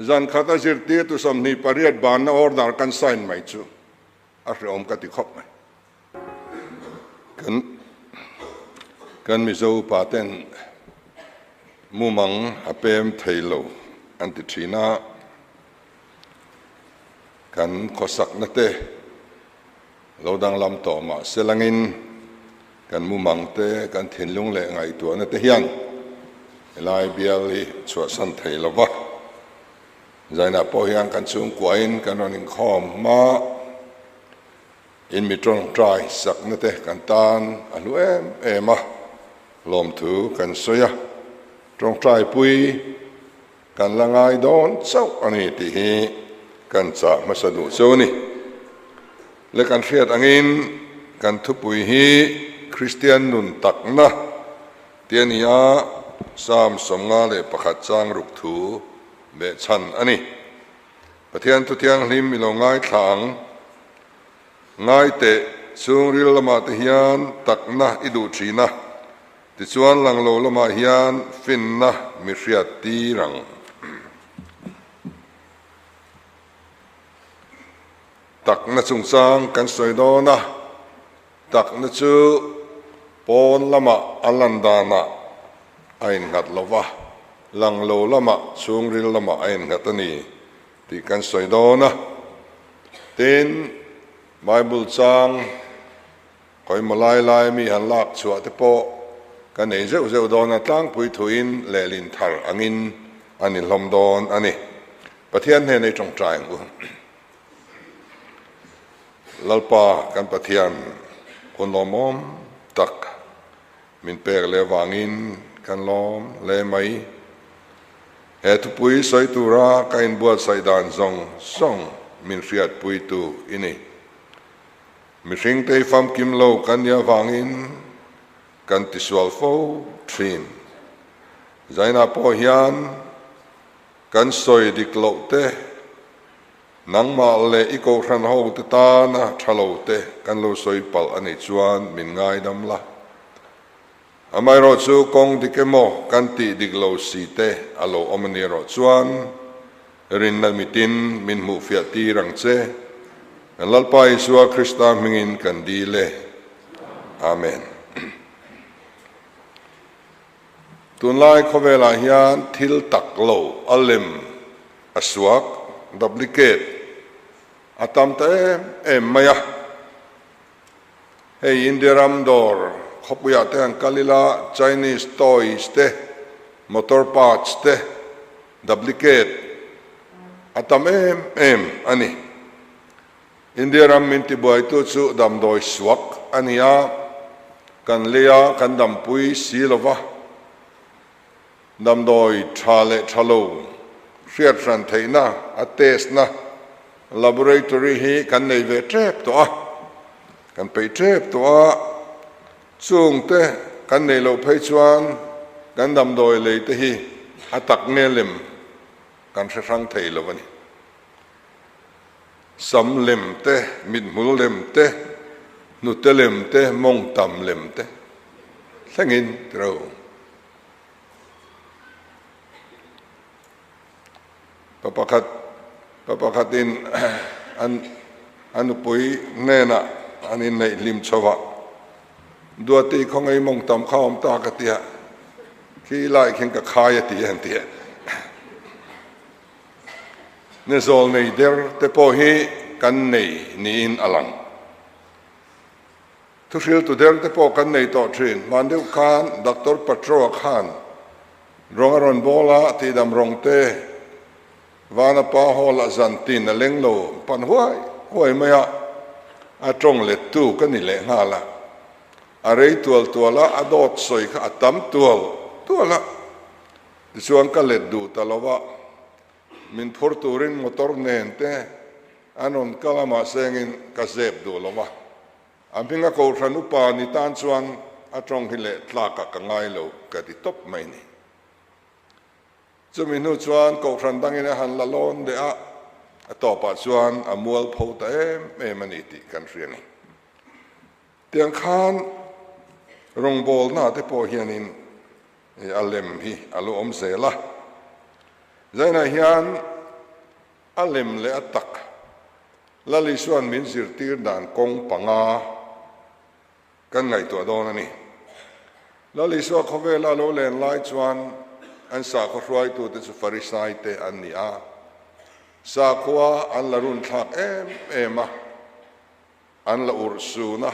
Zan khata zirtirtu 28 banna order kan sign mai chu a hreawm ka ti khawp mai. Kan kan Mizo upa ten mumang a pem thei lo an ti thin a, kan khawsakna te lo danglam tawh mah se langin kan mumang te, kan thinlung leh ngaihtuahna te hian helai bial hi chhuahsan thei lo va. Zainah pawh hian kan chhungkuain kan rawn inkhawm hma in mi tawngtai sakna te kan tan a hlu em em a, lawmthu kan sawi a, tawngtaipui kan la ngai dawn chauh a ni tih hi kan chah hmasa duh chu a ni. Le kan hriat angin kan thupui hi Kristian nun takna tih a ni a, Psalm 51 chang ruk thu behchhan a ni. Pathian thu thianghlim i lo ngaithla ang. Ngai teh, chhungril lamah te hian takna i duh thin a, tichuan lang lo lamah hian finna mi hriat tir ang. Takna chungchang kan sawi dawn a, takna chu pawn lamah a lan danah a innghat lo va, lang lo lamah chhungril lamah a innghat a ni tih kan sawi dawn a. Tin, Bible chang khawimaw lai lai mi han lak chhuah te pawh ka nei zeuh zeuh dawn a, tlangpui thuin lehlin thar angin a ni hlawm dawn a ni. Pathian hnena i tawngtai ang u. Lalpa kan Pathian hun lawmawm tak min pek leh avangin kan lawm hle mai. He thupui sawi tura ka inbuatsaih dan zawng zawng min hriatpuitu i ni. Mihring te i famkim lo kan nih avangin kan tisual fo thin. Zainah pawh hian Kan sawi dik loh te, nangmah leh i kohhran ho te tana tha lo te kan lo sawi palh a nih chuan min ngaidam la. Amaherawhchu kawng dik emaw kan tih dik lo si te a lo awm a ni erawh chuan rinna mitin min hmuhfiah tir ang che. Kan Lalpa Isua Krista hmingin kan dil e. Amen. Tunlai khawvelah hian thil tak lo a lem a suak, duplicate, a tam ta em em mai a. Hei India ram dawr khawpuiah te han kal ila Chinese toys te, motor parts te duplicate a tam em em a ni. India ram min tibuaitu chu damdawi suak a ni a, kan lei a kan dampui si lo va, damdawi tha leh tha lo hriat hran theihna a test na laboratory hi kan nei ve tep tawh a, kan peih tep tawh a, chungte kan nei loh phei chuan kan damdawi lei te hi a tak nge lem kan hre hrang thei lo a ni. Sam lem te, mithmul lem te, hnute lem te, mawngtam lem te thlengin ti ro. Pa pakhat, pa pakhatin an a nupui hnenah an inneih hlim chho a, Duati khawngaih mawngtam kha awm ta ka ti a, khi lai khin ka khai a ti a an ti a. Ni zawl nei der te pawh hi kan nei niin a lang. Thuhriltu der te pawh kan nei tawh thin. Hman deuh khan Doctor Patroa khan rawng a rawn bawl a, tihdam rawng te Vanapa Hall ah zan tin a leng lo pan huai huai mai a, a tawng lettu ka ni leh nghal a. A rei tual tual a, a dawt sawi kha a tam tual tual a. Tichuan ka let duh ta lo a, min phur turin motor nen te an rawn kal a mahse engin ka zep duh lo a, a hminga kohhran upa ni tan chuan a tawng hi leh tlakah ka ngai lo ka ti tawp mai ni. Chumi hnu chuan kohhran dangin a han la lawn leh a, a tawpah chuan a mual pho ta em em a ni tih kan hria ni. Tiang khan rawngbawlna te pawh hianin A lem hi a lo awm zel a. Zainah hian A lem leh a tak, Lal Isua'n min zirtir dan kawng panga kan ngaihtuah dawn a ni. Lal Isua khawvela a lo len lai chuan an sakhaw hruaitute chu Farisaite an ni a, sakhua an la runthlak em em a, an la urhsun a,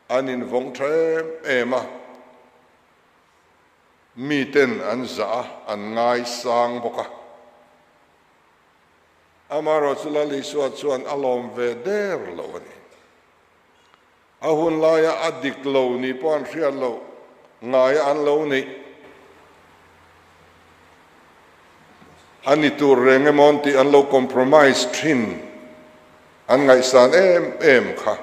an invawng tha em em a, miten an zah a, an ngaisang bawk a. Amaherawhchu Lal Isua chuan a lawm ve der lo a ni. A hun laia a dik lo ni pawh an hriat loh ngaia an lo neih a ni tur reng emaw an tih an lo compromise thin an ngaihsan em em kha.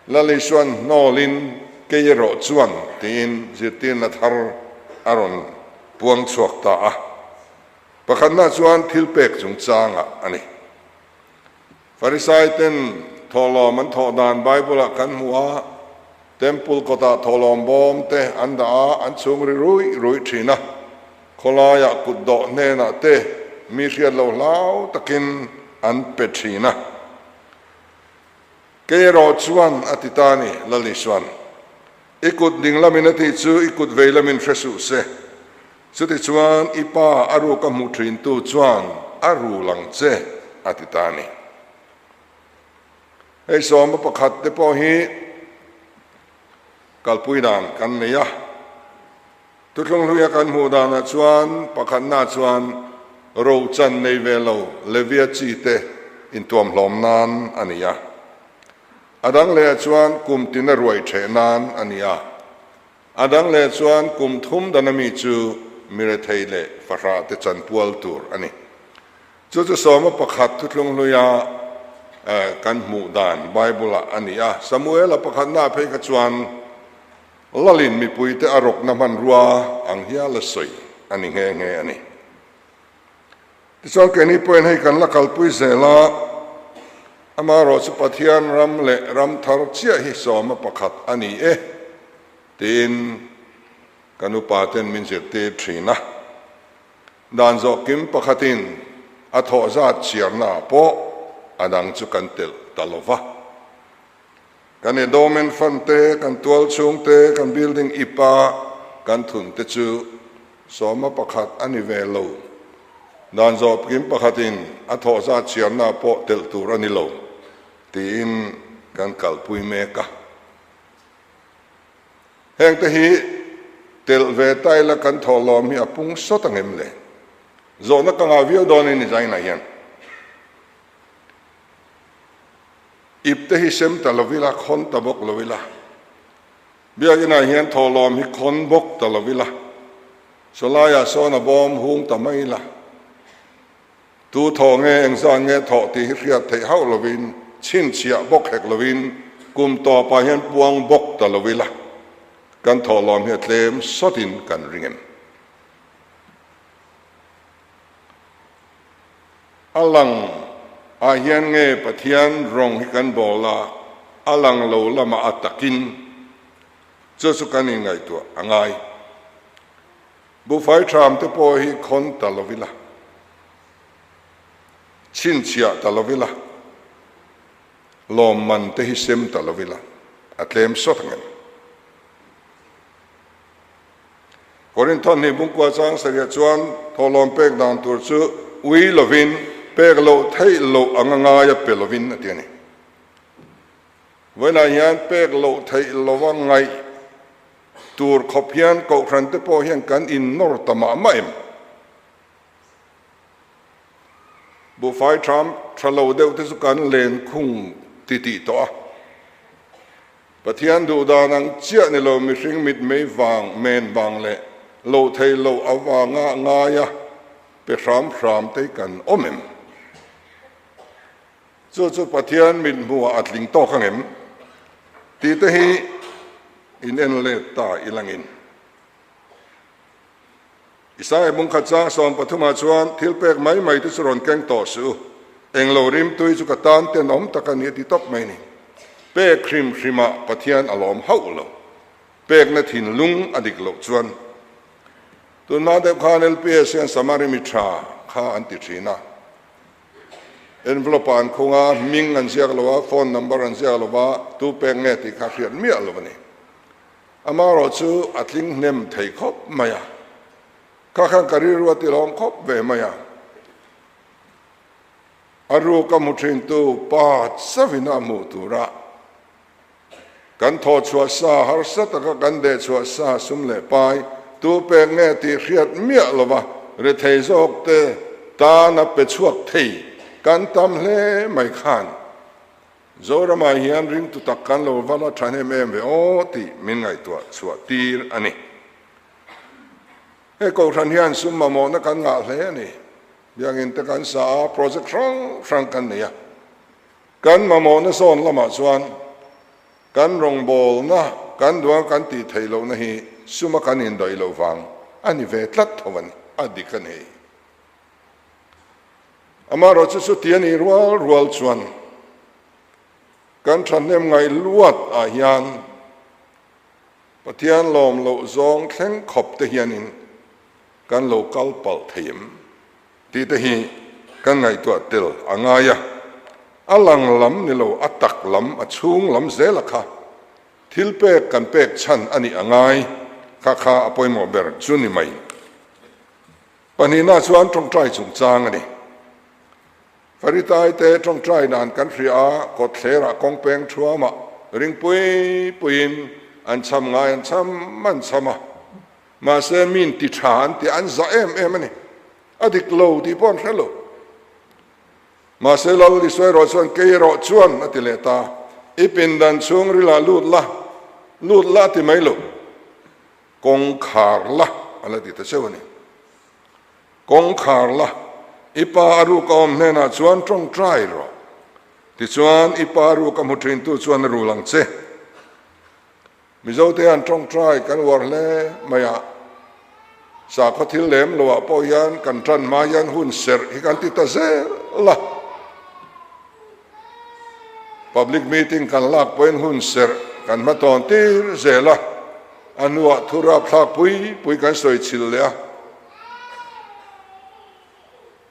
Lal Isua'n hnawlin kei erawh chuan tiin zirtirna thar a rawn puang chhuak ta a. Pakhatna chuan thilpek chungchangah a ni. Farisai ten thawhlawm an thawh dan Bible ah kan hmu a, Temple kawtah thawhlawm bawm te an dah a, an chhung ri ruih ruih thin a, khawlaiah kut dawh hnenah te mi hriat lo hlau takin an pe thin a. Kei erawh chuan a ti ta a ni, Lal Isuan. I kut ding lamin a tih chu i kut vei lamin hre suh se. Chutichuan i pa a ruk a hmuh thintu chuan a rul ang che, a ti ta a ni. Hei sawma pakhat te pawh hi kalpui dan kan nei a. Thuthlung hluia kan hmuh danah chuan pakhatna chuan rochan nei ve lo Levia chi te intuamhlawm nan a ni a. A dang lehah chuan kum tina ruai ṭheh nan a ni a. A dang leh chuan kum thum dana mi chu mirethei leh fahrah te chanpual tur a ni. Chu chu sawma pakhat thuthlung hluia kan hmuh dan Bible-ah a ni a. Samuela pakhatnaah phei kha chuan Lalin mipuite a rawkna hmanrua ang hial a sawi a ni nghe nghe a ni. Tichuan keini pawhin hei kan la kalpui zel a, amaherawhchu Pathian ram leh ram thar chiah hi sawma pakhat a ni e tiin kan upa ten min zirtir thin a. Dan zawh kim pakhatin a thawh zat chhiarnaah pawh a dang chu kan telh ta lo va. Kan endowment fund te, kan tual chhung te, kan building ip a kan thun te chu sawma pakhat a ni ve lo. Dan zawh kim pakhatin a thawh zat chhiarna pawh telh tur a ni lo tiin kan kalpui mek a. Heng te hi telh ve ta ila kan thawhlawm hi a pung sawt ang em le? Zawhna ka ngah viau dawn in design-ah hian. Ip te hi sem ta lo ila, khawn ta bawk lo ila. Biakinah hian thawhlawm hi khawn bawk ta lo ila. Sawlaiah sawn a bawm hung ta mai ila. Tu thawh nge, engzan nge thawh tih hi hriat theih hauh lovin, chhinchhiah bawk hek lovin, kum tawpah hian puang bawk ta lo ila. Kan thawhlawm hi a tlem sawtin kan ring em? A lang ah hian nge Pathian rawng hi kan bawl a, a lang lo lamah a takin chu chu kan inngaihtuah a ngai. Buhfai ṭham te pawh hi khawn ta lo ila, chhinchhiah ta lo ila, lawmman te hi sem ta lo ila, a tlem sawt ang em? Korinth hnih bungkua chang sarih chuan thawhlawm pek dan tur chu ui lovin pek loh theih loh anga ngaia pe lovin a ti a ni. Vawiinah hian pek loh theih lova ngaih tur khawp hian kohhran te pawh hian kan innawr ta mah mah em? Buhfai ṭham ṭha lo deuh te chu kan len khung titih tawh a. Pathian duh dan ang chiah ni lo mihring mitmei vang, men vang leh loh thei loh avanga ngaia pe hram hram te hi kan awm em? Chu chu Pathian mithmuhah a tling tawk ang em? Tih te hi in en let ta i langin. Isaiah bungkhat chang 13 chuan thil pek mai mai te chu rawn keng tawh suh u, englo rimtui chu ka tan tenawm tak a ni a ti tawp mai ni. Pek hrim hrimah Pathian a lawm hauh lo. Pekna thinlung a dik loh chuan. Tunhma deuh khan LPS hian Samari mi tha kha an ti thin a. Envelope ah an khung a, hming an ziak lo a, phone number an ziak lo va, tu pek nge tih kha hriat miah lo a ni. Amaherawh chu a tling hnem thei khawp mai a, kha khan ka rilru a tilawm khawp ve mai a. A ruk a hmu thintu pa chauhin a hmuh tura kan thawh chhuah sa, harsa taka kan deh chhuah sa sum leh pai tu pek nge tih hriat miah lova rethei zawk te tana pe chhuak thei kan tam hle mai khan Zoramah hian ringtu tak kan lo va la tha hnem em ve aw tih min ngaihtuah chhuah tir a ni. He kohhran hian sum mamawhna kan ngah hle a ni. Biangin te kan sa a, project hrang hrang kan nei a. Kan mamawhna zawn lamah chuan kan rawngbawlna kan duang kan tih theih lohna hi suma kan indaih loh vang a ni ve tlat tho a ni, a dik a ni. Amaherawhchu chu chuti a nih rual rual chuan kan thahnem ngaih luat ah hian Pathian lawm loh zawng thleng khawp te hianin kan lo kal palh thei em tih te hi kan ngaihtuah tel a ngai a, a lang lam ni lo a tak lam a chhung lam zel a kha thil pek kan pek chhan a nih a ngai kha kha a pawimawh ber chu ni mai. Pahnihna chuan tawngtai chungchang a ni. Faritai te tawngtai dan kan hria a, kawtthlerah kawngpeng thuamah ring pui puiin an cham ngai an cham an cham a. Mahse min ti tha an ti an zah em em a ni. A dik lo tih pawh an hre lo. Mahse Lal Isua erawh chuan kei erawh chuan a ti leh ta, I pindan chhungrilah lut la, lut la a ti mai lo. Kawngkhar la a la ti ta cheu a ni. Kawngkhar la, i pa a ruk a awm hnenah chuan tawngtai rawh. Tichuan i pa a ruk a hmu thintu chuan a rul ang che. Mizote hian tawngtai kan uar hle mai a, sakhaw thil lem loah pawh hian kan tan hma hian hun serh hi kan ti ta zel a. Public meeting kan lak pawhin hun serh kan hmatawn tir zel a, a hnuah thu rapthlak pui pui kan sawi chhilh leh a,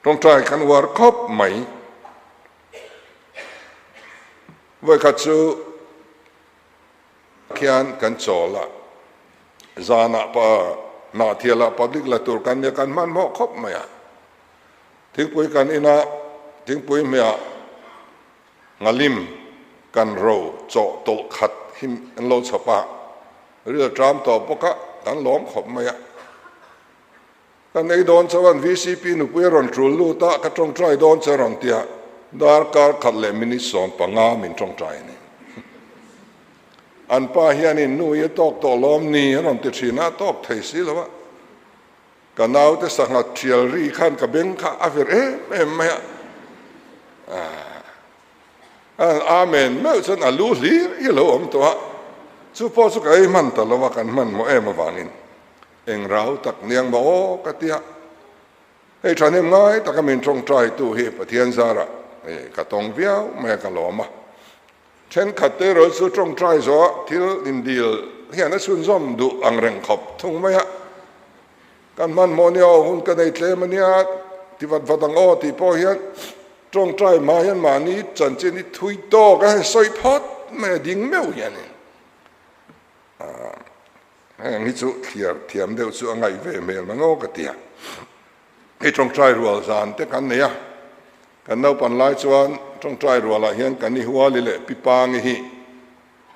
tawngtai kan uar khawp mai. Vawikhat chu khian kan chawl a, zanah pa Hnahthialah public la tur kan nia kan hmanhmawh khawp mai a. Thingpui kan ina thingpui hmehah nghalim kan ro chawh tawlh khat hi an lo chhawp a, ril tram tawh bawk a, kan lawm khawp mai a. Kan ei dawn chuan VCP nupui a rawn tul lut a, ka tawngtai dawn che rawn tia darkar khat leh minute 15 min tawngtai a ni. An pa hianin nu hi a tawk tawh lawm ni a rawn ti thin a, a tawk thei si lo a. Ka naute sangha thial ri khan ka beng kha a vir em em mai a, aah Amen meuh chuan a lu hlir hi a lo awm tawh a, chu pawh chu ka ei hman ta lo a, kan hmanhmawh em avangin eng rau tak niang maw aw ka ti a, hei thahnem ngai taka min tawngtai tu hi Pathian zarah ka tawng viau mai a ka lawm a. Thenkhat te erawh chu tawngtai zawh thil indil hian a chhunzawm duh ang reng khawp thung mai a, kan hmanhmawh nia aw hun ka nei tlem a nia ti vat vat ang aw tih pawh hian tawngtai hma hian mahni chanchin hi thui tawk a hei sawi phawt mai a ding meuh hianin heng hi chu thliar thiam deuh chu a ngaih ve hmel mang aw ka ti a. Hei tawngtai rual zan te kan nei a, kan naupan lai chuan tawngtai rualah hian kan i huali leh pi pangi hi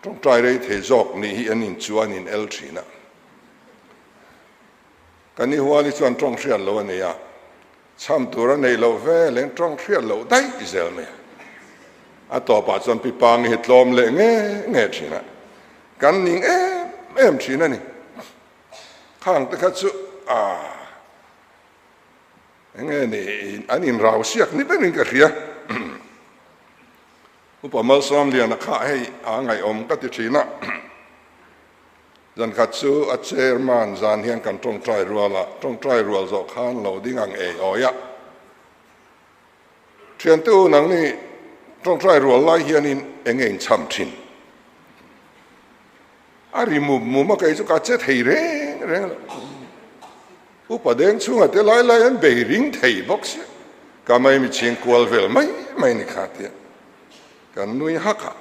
tawngtai rei thei zawk nih hi an inchuan in el thin a. Kan i huali chuan tawng hriat loh a nei a, chham tur a neih loh vel eng tawng hriat loh daih zel mai a. A tawpah chuan pi pangi hi tlawm leh nge nge thin a, kan ning em em thin a ni. Khang te kha chu aah enge ni an inrau siak ni berin ka hria. Upa Malsawmliana kha hei a ngaihawm ka ti thin a. Zankhat chu a chairman zan hian kan tawngtai rual a, tawngtai rual zawh khan lo ding ang ei awi a. Thiante u nangni tawngtai rual lai hianin enge inchham thin? A ri mum mum a, kei chu ka che thei reng reng lo. Upa deng chhunga te lai lai an bei ring thei bawk si. Ka mai mi chhing kual vel mai mai ni kha tia kan nui hak a.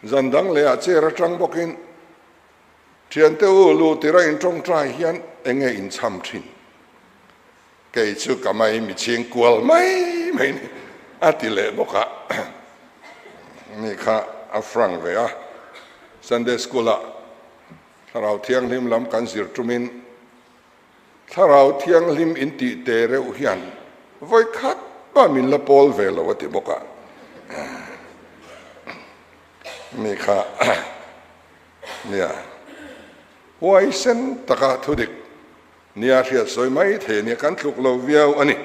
Zan dang leh ah chair atang bawkin thiante u lu tira in tawngtai hian enge in cham thin? Kei chu ka mai mi chhing kual mai mai ni a ti leh bawk a. Ni kha a frank ve a. Sunday school ah Thlarau Thianghlim lam kan zir tumin Thlarau Thianghlim in tih te reuh hian vawi khat pah min la pawl ve lo a ti bawk a. Mi kha nia huaisen taka thudik nia hriat sawi mai thei a nia, kan tluk lo viau a ni.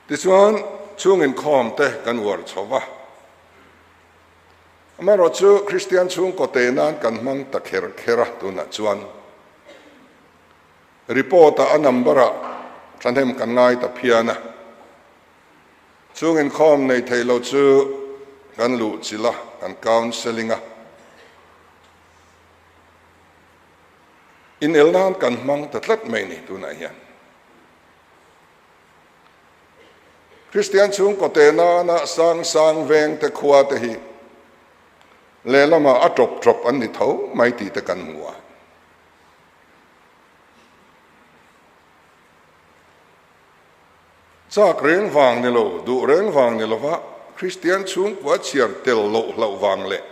Tichuan chhung inkhawm te kan uar chho va. Amaherawhchu Kristian chhungkaw te nan kan hmang ta kher kher a, tunah chuan report-ah a number-ah thahnem kan ngai ta phian a. Chung inkhawm nei thei lo chu kan luh chilh a, kan counselling a. Inel nan kan hmang ta tlat mai ni tunah hian. Kristian chhungkaw te nana sang sang veng te khua te hi lehlamah a tawp tawp an ni tho mai tih te kan hmu a. Chak reng vang ni lo, duh reng vang ni lova Kristian chhungkua chhiar tel loh hlauh vang leh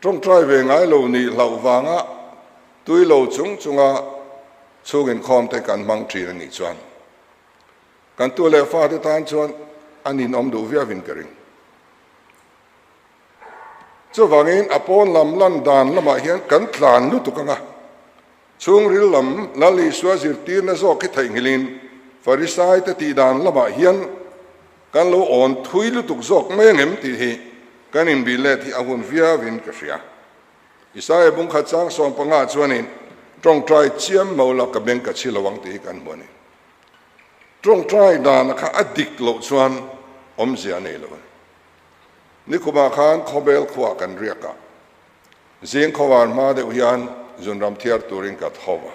tawngtai ve ngai lo nih hlauh vanga tui lo chung chunga chhung inkhawm te kan hmang thin a nih chuan Kan tu leh fate tan chuan an inawm duh viauin ka ring. Chuvangin a pawn lam lan dan lamah hian kan tlan lutuk ang a, chhungril lam Lal Isua zirtirna zawk hi theihnghilhin Farisaite tih dan lamah hian kan lo awn thui lutuk zawk mai angem tih hi kan inbih let hi a hun viauin ka hria. Isaia bungkhat chang 15 chuanin tawngtai chiam mo la ka beng ka chhi lo ang tih hi kan hmu a ni. Tawngtai dana kha a dik loh chuan awmzia a nei lo a ni. Nikhumah khan khawbel khuah kan riak a, zing khawvar hma deuh hian zunram thiar turin ka tho a.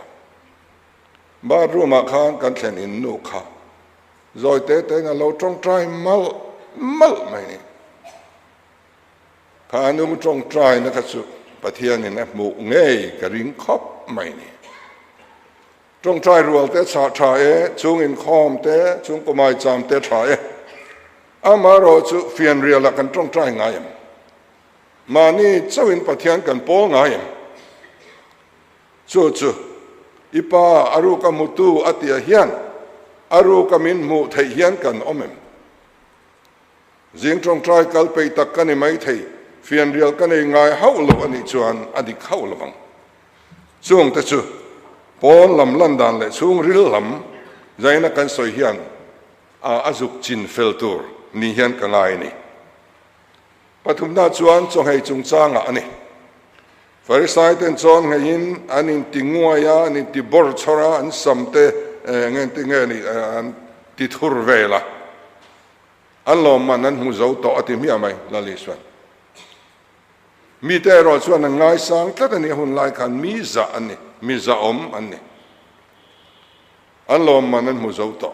Bathroom ah khan kan thlen in nu kha zawi te tein a lo tawngtai malh malh mai ni. Kha nu tawngtaina kha chu Pathianin a hmuh ngei ka ring khawp mai ni. Tawngtai rual te chhah tha e, chung inkhawm te, chung kumai cham te tha e. Amaherawh chu fianrialah kan tawngtai ngai em? Mahni chauhin Pathian kan pawl ngai em? Chu chu i pa a ruka hmutu a tia hian a ruka min hmuh theih hian kan awm em? Zing tawngtai kal peih tak ka ni maithei, fianrial ka nei ngai hauh lo a nih chuan a dik hauh lo vang. Chungte chu pawn lam lan dan leh chhungril lam zaina kan sawi hian a a zuk chin fel tur ni hian ka ngai a ni. Pathumna chuan chawnghei chungchangah a ni. Farisai ten chawngheiin an inti nguai a, an inti bawr chhawr a, an sam te eng eng nge ni an ti thur vel a, an lawmman an hmu zo tawh a ti hmiah mai Lal Isuan. Mite erawh chuan an ngaisang tlat a ni, a hun lai khan mi zah an ni, mi zahawm an ni. An lawmman an hmu zo tawh.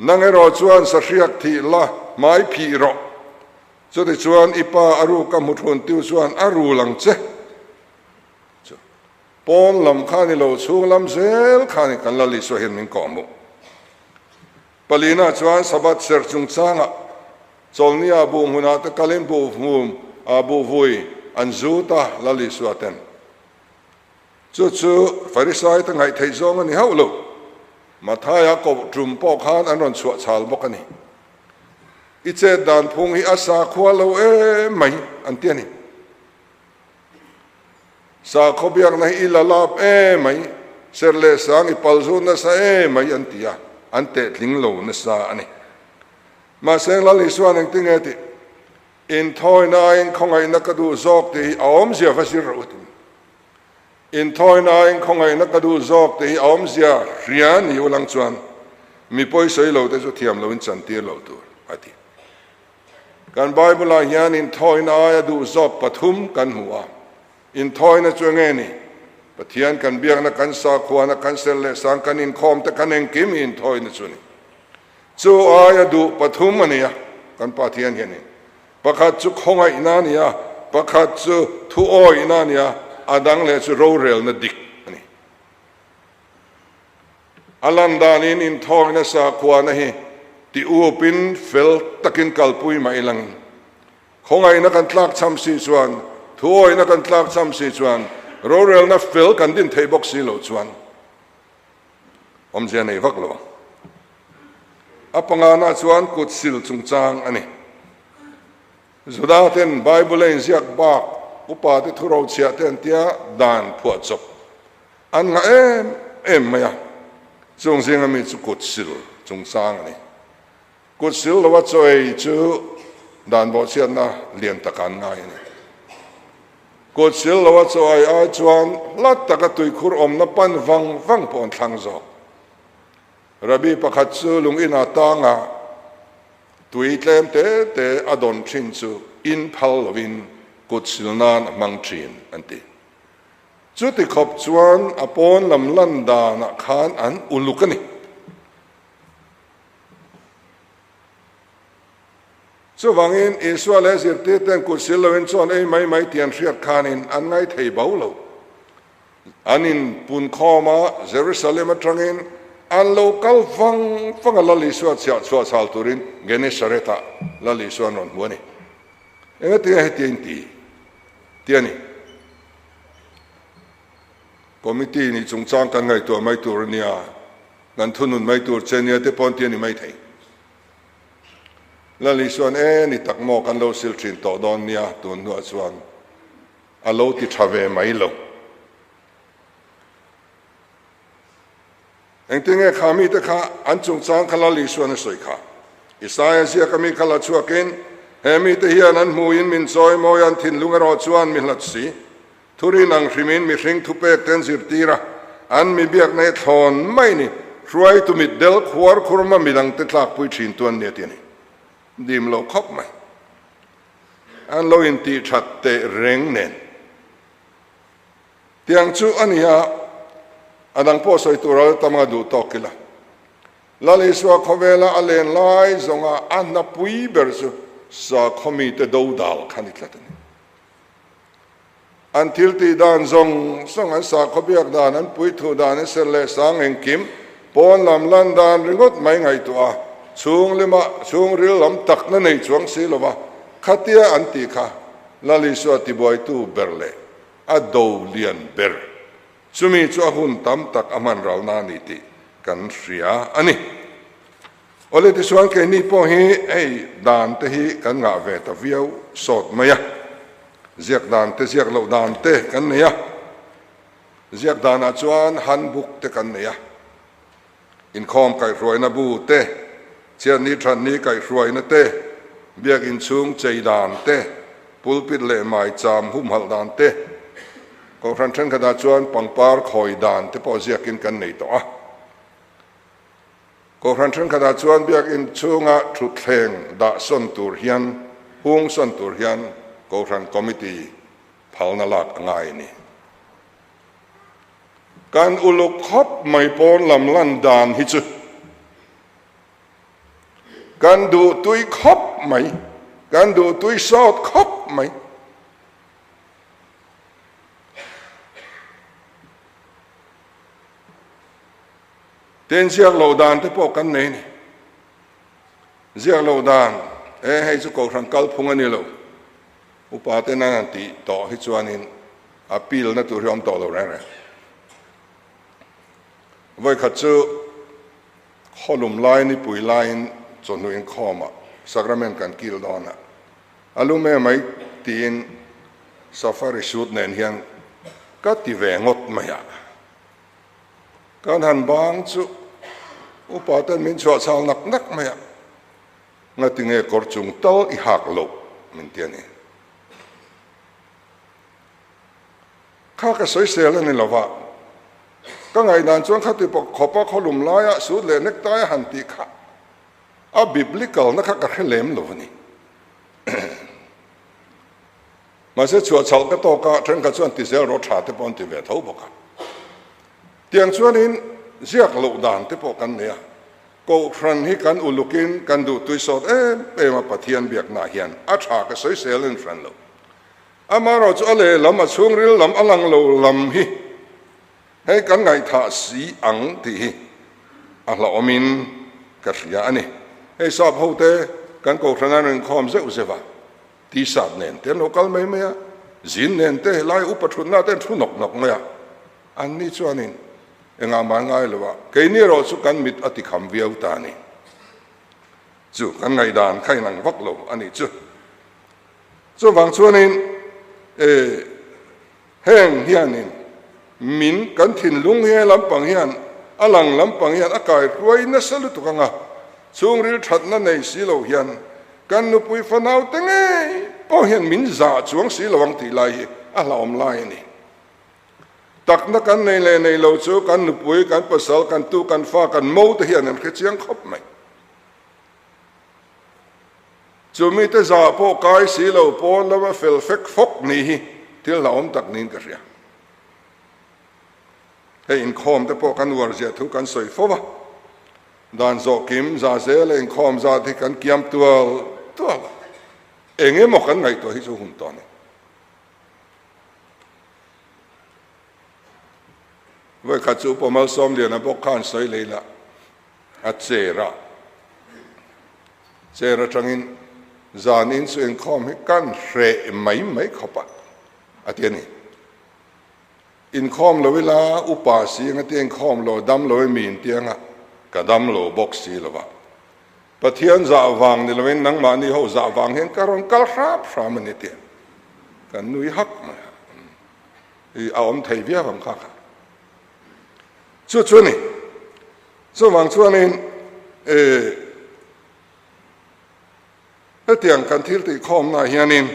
Nang erawh chuan sahriak thih la, hmai phih rawh. Chutichuan i pa a ruka hmu thun tiu chuan a rul ang che. Chu pawn lam kha ni lo, chhung lam zel kha ni kan Lal Isua hian min kawhhmuh. Palina chuan Sabbath serh chungchangah Chawlhnia buh hmunah te kalin buh hmum ah buh vui an zut a, Lal Isua ten. Chu chu Farisai te ngaih theih zawng a ni hauh lo. Mathaia koh tum pawh khan an rawn chhuah chhal bawk a ni. I chet dan phung hi a sakhua lo em mai an ti a ni. Sakhaw biakna hi i la lap em mai, serh leh sang i pal zut nasa em mai an ti a, an tehtling lo nasa a ni. Mahse Lal Isuan engtinge tih? Inthawina aiin khawngaihna ka duh zawk tih hi a awmzia va zir rawh u tih. Inthawina aiin khawngaihna ka duh zawk tih hi a awmzia hria ni u lang chuan mi pawisawi lo te chu thiam loin chantir lo tur a ti. Kan Bible-ah hian inthawina aia duh zawk pathum kan hmu a. Inthawina chu enge ni? Pathian kan biakna, kan sakhuana, kan ser leh sang, kan inkhawm te, kan engkim hi inthawina chu a ni. Chu aia duh pathum a ni a, kan Pathian hianin. Pakhat chu khawngaihna a ni a, pakhat chu thuawihna a ni a, a dang leh chu rorelna dik a ni. A lan danin inthawina sakhuana hi ti upin fel takin kalpui mah ilangin, khawngaihna kan tlakchham si chuan, thuawihna kan tlakchham si chuan, rorelna fel kan din theih bawk si loh chuan awmzia nei vak lo ang. A pangana chuan kut sil chungchang a ni. Juda ten Bible a inziak bak upa te thu rochhiah te an tia dan phuahchawp an ngah em em mai a, chung zinga mi chu kut sil chungchang a ni. Kut sil lova chaw ei chu dan bawhchhiatna lian taka an ngai a ni. Kut sil lova chaw ei ai chuan hla taka tuikhur awmna pan vang vang pawh an thlang zawk. Rabbi pakhat chu lung inah tanga tui tlem te te a dawn thin chu in phal lovin kut sil nan a hmang thin an ti. Chuti khawp chuan a pawn lam lan danah khan an uluk a ni. Chuvangin Isua leh zirtirten kut sil loin chuan ei mai mai tih an hriat khanin an ngaithei bo lo. An inpunkhawm a, Jerusalem atangin an lo kal vang vang a, Lal Isua chhiah chhuah chhal turin Genesaret-ah Lal Isua an rawn hmu a ni. Engatinge heti a inti tih a ni. Committee nih chungchang kan ngaihtuah mai tur a nia, kan thunun mai tur che nia te pawh an ti a ni maithei. Lal Isua'n e ni tak maw kan lo sil thin tawh dawn nia tun hnuah chuan a lo ti tha ve mai lo. Engtinge kha mite kha an chungchang kha Lal Isua'n a sawi kha? Isaia ziaka mi kha la chhuakin, He mite hian an hmuin min chawi mawi an thinlung erawh chuan mi hlat si. Thurin ang hrimin mihring thupek te an zirtir a, an mi biakna hi thlawn mai ni. Hruaitu mitdel khuar khurma midangte tlakpui thin tu an ni a ti a ni. Dim lo khawp mai. An lo intih that teh reng nen. Tiang chu a ni a, a dang pawh sawi tur a la tam a duh tawk ila. Lal Isua khawvela a len lai zawnga a hnapui ber chu sakhaw mite dodal kha ni tlat a ni. An thil tih dan zawng zawng, an sakhaw biak dan, an puithu dan, an ser leh sang engkim, pawn lam lan dan ringawt mai ngaihtuah a, chhung lima chhungril lam takna nei chuang si lova khatia an tih kha Lal Isua tibuaitu ber leh a do lian ber. Chumi chu a hun tam tak a hman ralna a ni tih kan hria a ni. Awle tichuan keini pawh hi hei dan te hi kan ngah ve ta viau sawt mai a, ziak dan te ziak loh dan te kan nei a, ziak danah chuan handbook te kan nei a, inkhawm kaihhruaina bu te, chhiatni thatni kaihhruaina te, biak inchhung chei dan te, pulpit leh maicham humhalh dan te, kohhran thenkhatah chuan pangpar khawi dan te pawh ziakin kan nei tawh a. Kohhran thenkhatah chuan biakinn chhunga thutthleng dah sawn tur hian, hung sawn tur hian Kohhran Committee phalna lak a ngai a ni. Kan uluk khawp mai pawn lam lan dan hi chu kan duhtui khawp mai, kan duhtui sawt khawp mai. Tin, ziak loh dan te pawh kan nei a ni. Ziak loh dan, E, hei chu Kohhran kalphung a ni lo. Upa ten an han tih tawh hi chuanin appeal na tur hi a awm tawh lo reng reng. Vawikhat chu khawlum lai nipui laiin chawhnu inkhawmah sacrament kan kil dawn a, a lum em mai tiin safari suit nen hian ka ti ve ngawt mai a. Kan han bang chu upa ten min chhuah chhal nak nak mai a, ngatinge kawr chung tal i hak loh min ti a ni. Kha ka sawisel a ni lo va, ka ngaihdan chuan khati khawpa khawlum laia sut leh necktie a han tih kha a biblical na kha ka hre lem lo a ni. Mahse chhuah chhal ka tawk a, thenkhat chuan ti zel rawh tha te pawh an ti ve tho bawk a. Tiang chuanin ziak loh dan te pawh kan nei a, Kohhran hi kan ulukin kan duhtui sawt em em a Pathian biaknaah hian a tha ka sawisel en hran lo. Amaherawh chu a lehlam a chhungril lam a lang lo lam hi hei kan ngaihthah si ang tih hi a hlauhawmin ka hria a ni. Hei sap hote kan Kohhran an inkhawm zeuh zeuh a, T-shirt nen te an lo kal mai mai a, jean nen te helai upa thutna te an thu nawk nawk mai a, anni chuanin Engah mah ngai lo a, keini erawh chu kan mit a tikham viau ta a ni. Chu kan ngaihdan kha inang vak lo a nih chu. Chuvang chuanin e heng hianin min kan thinlung he lampang hian a lang lampang hian a kai hruai nasa lutuk anga chhungril thatna nei si lo hian kan nupui fanau te ngei pawh hian min zah chuang si lo ang tih lai hi a hlauhawm lai a ni. Takna kan nei leh nei lo chu kan nupui, kan pasal, kan tu, kan fa, kan mo te hian an hre chiang khawp mai. Chu mite zah pawh kai si lo pawn lama fel fek fawk ni hi thil hlauhawm tak niin ka hria. Hei inkhawm te pawh kan uar zia thu kan sawi fo va, dan zawh kim za zel a inkhawm zat hi kan kiam tual tual a, eng emaw kan ngaihtuah hi chu hun tawh a ni. Vawikhat chu Upa Malsawmliana bawk khan sawi lei la, a chair a, chair atangin zan in chu inkhawm hi kan hreh mai mai khawp a, a ti a ni. Inkhawm lo ila upa si anga tia inkhawm lo dam lo emi intianga ka dam lo bawk si lo va. Pathian zah vang ni loin nangmahni ho zah vang hian ka rawn kal hrap hram a ni tih kan nui hak mai a, i a awm thei viau ang kha kha. Chu chu a ni. Chuvang chuanin e hetiang kan thil tih khawmnaah hianin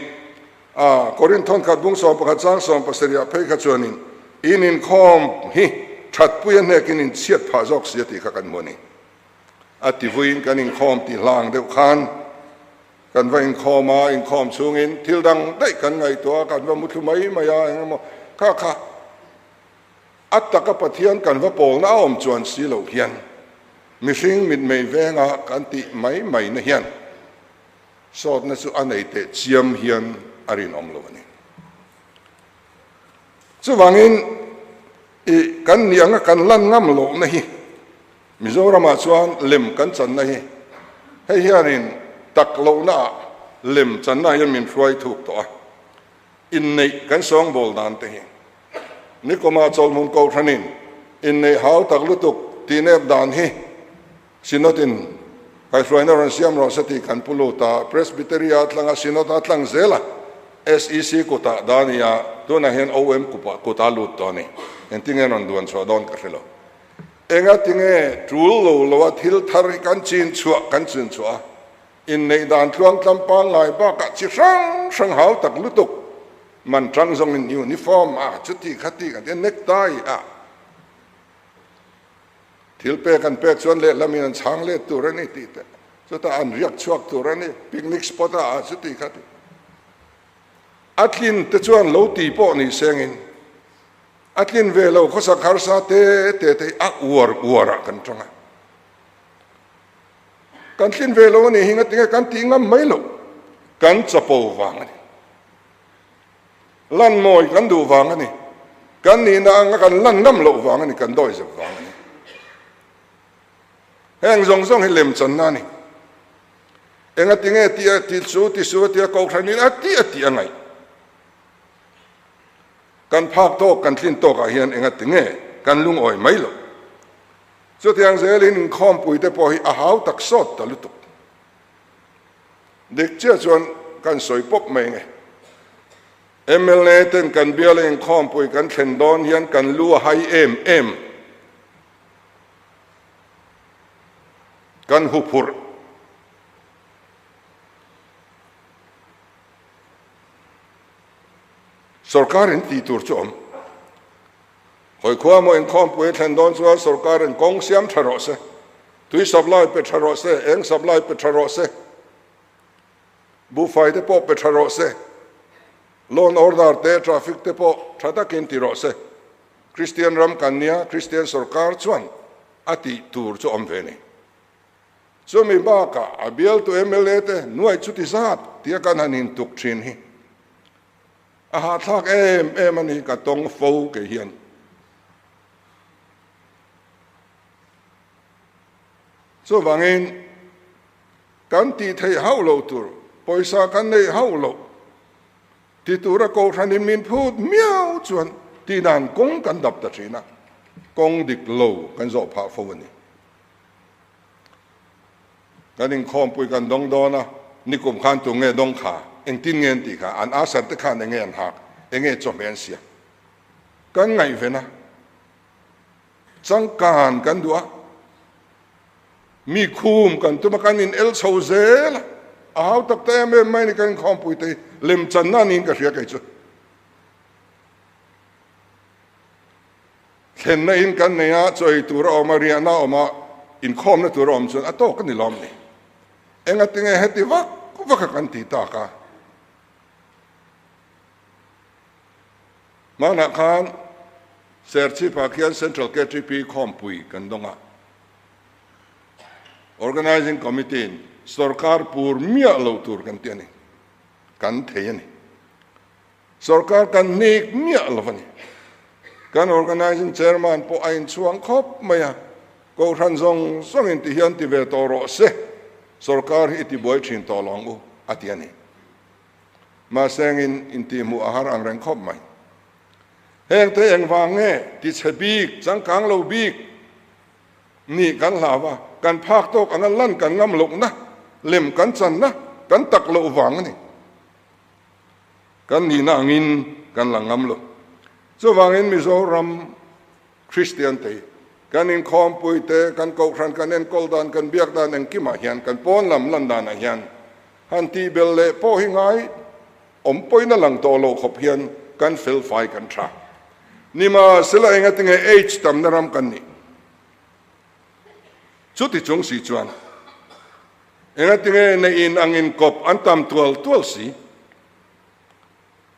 a Korinth thawnkhat bung 11 chang 17 ah phei kha chuanin in inkhawm hi thatpui a hnekin inchhiat phah zawk si a tih kha kan hmu a ni. A ti vuiin kan inkhawm ti hlang deuh khan kan va inkhawm a, inkhawm chhungin thil dang daih kan ngaihtuah a, kan va muthlu mai mai a, eng emaw kha kha a taka Pathian kan va pawlna a awm chuan si loh hian mihring mitmei venga kan tih mai mai na hian sawtna chu a nei teh chiam hian a rinawm lo a ni. Chuvangin i kan nih anga kan lan ngam lohna hi Mizoramah chuan lem kan channa hi hei hianin tak lohnaah lem channa hian min hruai thuk tawh a, inneih kan sawngbawl dan te hi Nikawma Chawlhmun Kohhranin inneih hau tak lutuk tihnep dan hi Synod-in kaihhruaina rawn siam rawh se tih kan pu lut a, Presbytery-a tlanga Synod-a tlang zel a, SEC kutah Dania tunah hian OM kutah lut tawh a ni. Engtinge rawn duan chhuah dawn ka hre lo. Enga tinge tul lo lo a thil thar hi kan chin chhuah kan chin chhuah a, inneih dan tluang tlam pangngai bakah chi hrang hrang hau tak lutuk man tang zawngin uniform a chuti khati kan tia necktie a thil pek an pek chuan lehlamin an chhang let tur a ni tih te chutah an riak chhuak tur a ni picnic spot a chuti khati a tlin te chuan lo ti pawh ni sengin A tlin ve lo khawsak harsa te te te hi a uar uar ah kan tang a. Kan tlin ve lo a nih hi ngatinge kan tih ngam mai lo. Kan chapo vang a ni. Lan mawi kan duh vang a ni. Kan nihna anga kan lan ngam loh vang a ni, kan dawi zep vang a ni. Heng zawng zawng hi lemchanna a ni. Engatinge tih a ti chu ti su a tia kohhranin a tih a tih a ngaih. Kan phak tawk, kan tlin tawkah hian enga ti nge kan lungawi mai lo. Chutiang zelin inkhawmpui te pawh hi a hau tak sawt ta lutuk. Dik chiah chuan kan sawi pawp mai nge. Mla ten kan biala inkhawmpui kan thlen dawn hian kan lu a hai em em. Kan huphurh. Sorkar in tih tur chu awm. Hawi khua maw inkhawmpui a thlen dawn chuan sorkar in kawng siam tha rawh se, tui supply pe tha rawh se, eng supply pe tha rawh se, buhfai te pawh pe tha rawh se, law and order te, traffic te pawh tha takin ti rawh se. Kristian ram kan nia, Kristian sorkar chuan a tih tur chu awm ve ni. Chumi bakah a bialtu mla te nuai chuti zat tia kan han intuk thin hi a hahthlak em em a ni, ka tawng fo kei hian. Chuvangin kan tih theih hauh loh tur, pawisa kan neih hauh loh ti tura kohhranin min phut miau chuan tih dan kawng kan dap ta thin a, kawng dik lo kan zawh phah fo a ni. Kan inkhawmpui kan dawng dawn a, nikum khan tu nge dawng kha, engtin nge an tih kha, an asar te khan enge an hak, enge chawhmeh an siam. Kan ngaihven a, changkan kan duh a, mi khum kan tum a, kan in el chho zel a, a hau tak ta em em mai ni kan inkhawmpui te hi lemchanna a niin ka hria kei chu. Thlenna in kan nei a, chaw ei tur a awm a, riahna a awm a, inkhawmna tur a awm chuan a tawk a ni lawm ni. Engatinge heti vak vak a kan ti tak a? Hmanah khan Serchhip-ah khian Central KTP khawmpui kan dawng a. Organising Committee-in sorkar pur miah lo tur kan ti a ni. Kan thei a ni. Sorkar kan hnik miah lo a ni. Kan Organising Chairman pawh a inchhuang khawp mai a, Kohhran zawng zawngin ti hian ti ve tawh rawh se, sorkar hi i tibuai thin tawh lo ang u, a ti a ni. Mahsengin intihhmuh a har ang reng khawp mai. Hengte engvang nge tichhe bik, changkang lo bik nih kan hlau a, kan phak tawk anga lan kan ngam lohna, lem kan channa kan tak loh vang a ni. Kan nihna angin kan la ngam lo. Chuvangin Mizoram Kristian te hi kan inkhawmpui te, kan kohhran, kan enkawl dan, kan biak dan engkimah hian, kan pawn lam lan danah hian han tihbel leh pawh hi ngai awm pawhin a lang tawh lo khawp hian kan fel fai kan tha. Nimahsela engatinge H tamna ram kan nih? Chuti chung si chuan engatinge neih in ang inkawp an tam tual tual si?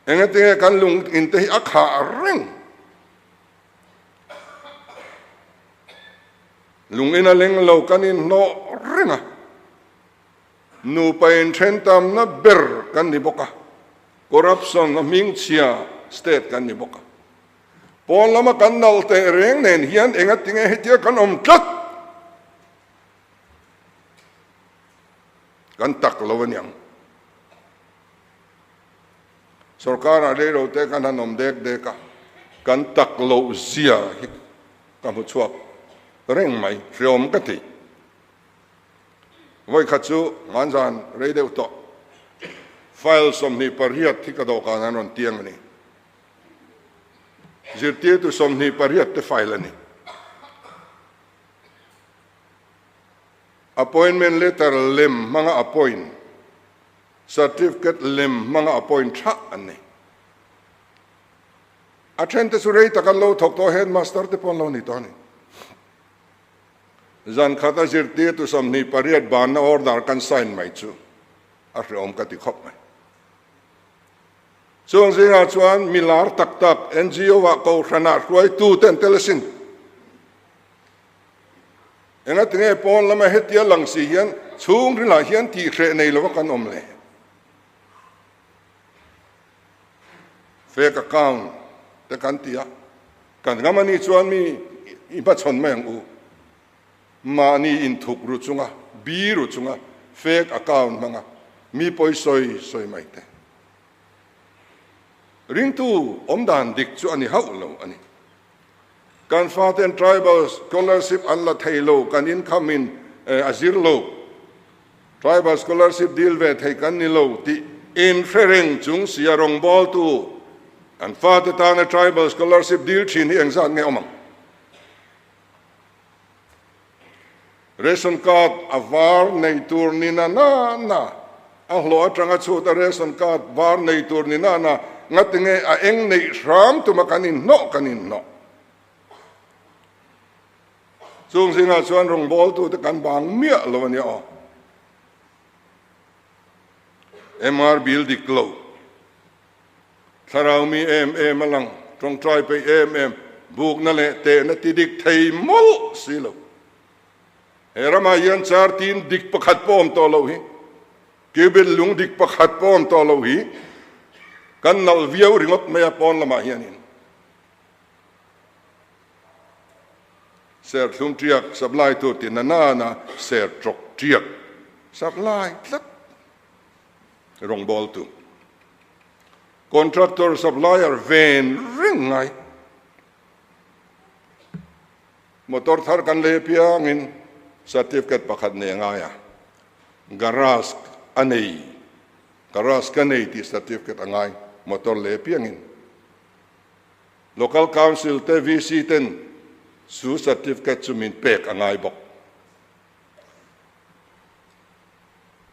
Engatinge kan lung in te hi a khah reng? Lung in a leng lo kan inhnawh reng a, nupa inthen tamna ber kan ni bawk a, corruption a hmingchhia state kan ni bawk a. Pawn lama kan nalh teh reng nen hian engatinge hetia kan awm tlat? Kan tak lo aniang. Sorkar ah reilo te kan han awm dek dek a, kan tak loh zia hi ka hmu chhuak reng mai, hreawm ka ti. Vawikhat chu hmanzan rei deuh tawh file 28 hi ka dawhkan an rawn tiang a ni. Zirtirtu 28 te file a ni. Appointment letter lem hmanga appoint. Certificate lem hmanga appoint tha an ni. A then te chu rei tak an lo thawk tawh headmaster te pawh an lo ni tawh a ni. Zan khat a zirtirtu 28 banna order kan sign mai chu a hreawm ka ti khawp mai. Chung zingah chuan mi lar tak tak NGO ah kohhranah hruaitu te an tel asin. Engatinge pawn lama hetia lang si hian chhungrilah hian tihhreh nei lova kan awm le? Fake account te kan ti a, kan ngam a nih chuan mi i hmachhawn mai ang u. Mahni inthuk ru chunga, bi ru chunga fake account hmanga mi pawi sawi sawi mai te. Ringtu awmdan dik chu a ni hauh lo a ni. Kan faten tribal scholarship an la thei lo, kan income in a zir lo, tribal scholarship deal ve thei kan ni lo tih inhre reng chung sia rawngbawltu kan fate tana tribal scholarship deal thin hi engzat nge awm ang? Ration card a var nei tur ni na na na, a hlawh atanga chhut a ration card var nei tur ni na na, ngatinge a eng neih hram tuma kan inhnawh kan inhnawh. Chung zingah chuan rawngbawltute kan bang miah lo a nia aw. MR bill dik lo, thlarau mi em em a lang, tawngtai peih em em. bukna leh tehna ti dik thei mawlh si lo. He ramah hian char tin dik pakhat pawh awm tawh loh hi, cubit lung dik pakhat pawh awm tawh loh hi kan nalh viau ringawt mai a pawn lamah hianin. Serthlum tiak supply tur ti na nana ser tawk tiak supply tlat rawngbawltu contractor supplier ven reng ngai. Motor thar kan lei apiangin certificate pakhat nei a ngai a, garage a nei, garage ka nei tih certificate a ngai motor lei apiangin. Local Council te VC ten chu certificate chu min pek a ngai bawk.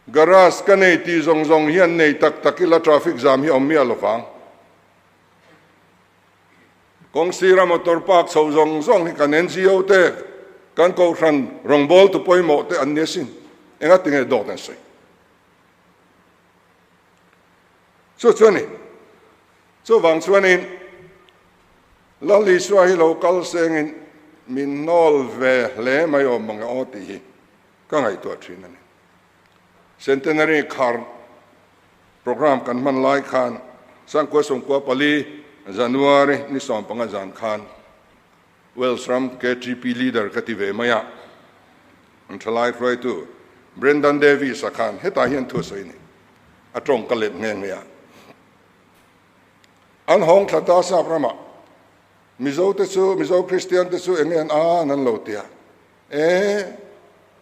Garage ka nei tih zawng zawng hian nei tak tak ila traffic jam hi a awm miah lo vang. Kawng sira motor park chho zawng zawng hi kan NGO te, kan kohhran rawngbawltu pawimawh te an ni asin. Engati nge dawt an sawi? Chu chu a ni. Chuvang chuanin Lal Isua hi lo kal sengin min hnawl ve hle mai awm ang e aw tih hi ka ngaihtuah thin a ni. Centenary khar program kan hman lai khan Sangkua Sawmkua pali January ni 15 zan khan Wales ram KTP leader ka ti ve mai a, an thalai hruaitu Brendan Davies-a khan hetah hian thu a sawi a ni. A tawng ka let nghe nghe a. An hawng thla ta sap ramah Mizo te chu, Mizo Kristian te chu enge an an an lo tia. E,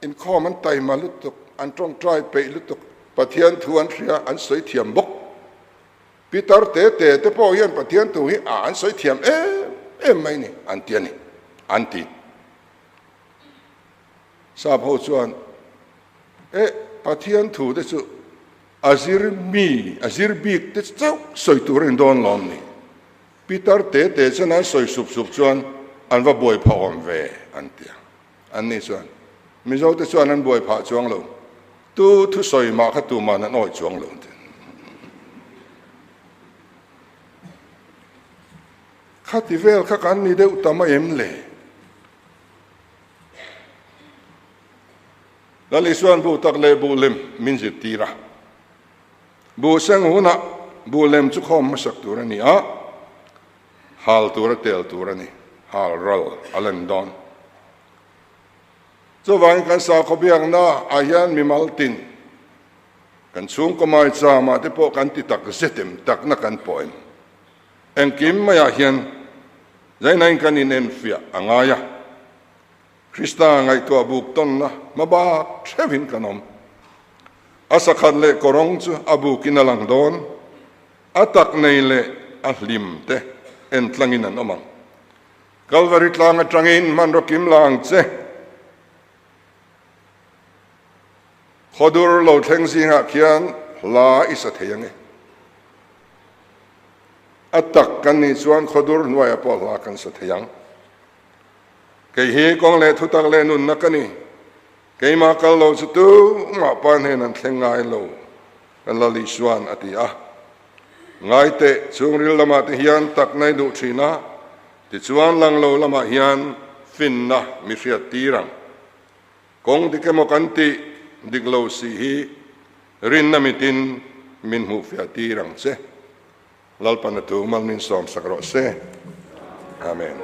inkhawm an taima lutuk, an tawngtai peih lutuk, Pathian thu an hria, an sawi thiam bawk. Pitar te te te pawh hian Pathian thu hi a an sawi thiam em em mai ni, an ti a ni, an ti. Sap ho chuan, E, Pathian thu te chu A zir mi, a zir bik te chauh sawi tur a ni dawn lawm ni? Pitar te te chuan an sawi sup sup chuan an va buai phah awm ve an ti a. An ni chuan Mizo te chuan an buai phah chuang lo, tu thusawi mah kha tuman an awih chuang lo an ti. Khati vel kha kan ni deuh ta mai em le? Lal Isua'n buh tak leh buh lem min zirtir a. Buh seng hunah buh lem chu khawm hmasak tur a ni a, hal tura tel tur a ni, hal ral a lem dawn. Chuvangin kan sakhaw biakna ah hian mimal tin, kan chhungkaw maicham ah te pawh kan ti tak zet em, takna kan pawh em? Engkim maiah hian zainain kan inenfiah a ngai a. Krista ngaihtuah buk tawnna hmabak theuhin kan awm. A sakhat leh kawrawng chu a bukin a lang dawn, a tak nei leh a hlim te en tlangin an awm ang. Kalvari tlang atangin hmanraw kim la ang che. Khawdur lo thleng zingah khian hla i sa thei ang e. A tak kan nih chuan khawdur hnuaiah pawh hla kan sa thei ang. Kei hi kawng leh thutak leh nunna ka ni. Keimah kal lo chu tumah pa hnen an thleng ngai lo, kan Lal Isua'n a ti a. Ngai teh, chhungril lamah te hian takna i duh thin a, tichuan lang lo lamah hian finna mi hriat tir ang. Kawng dik emaw kan tih dik lo si hi rinna mitin min hmuhfiah tir ang che. Lalpan a tu mal min sawmsak rawh se. Amen.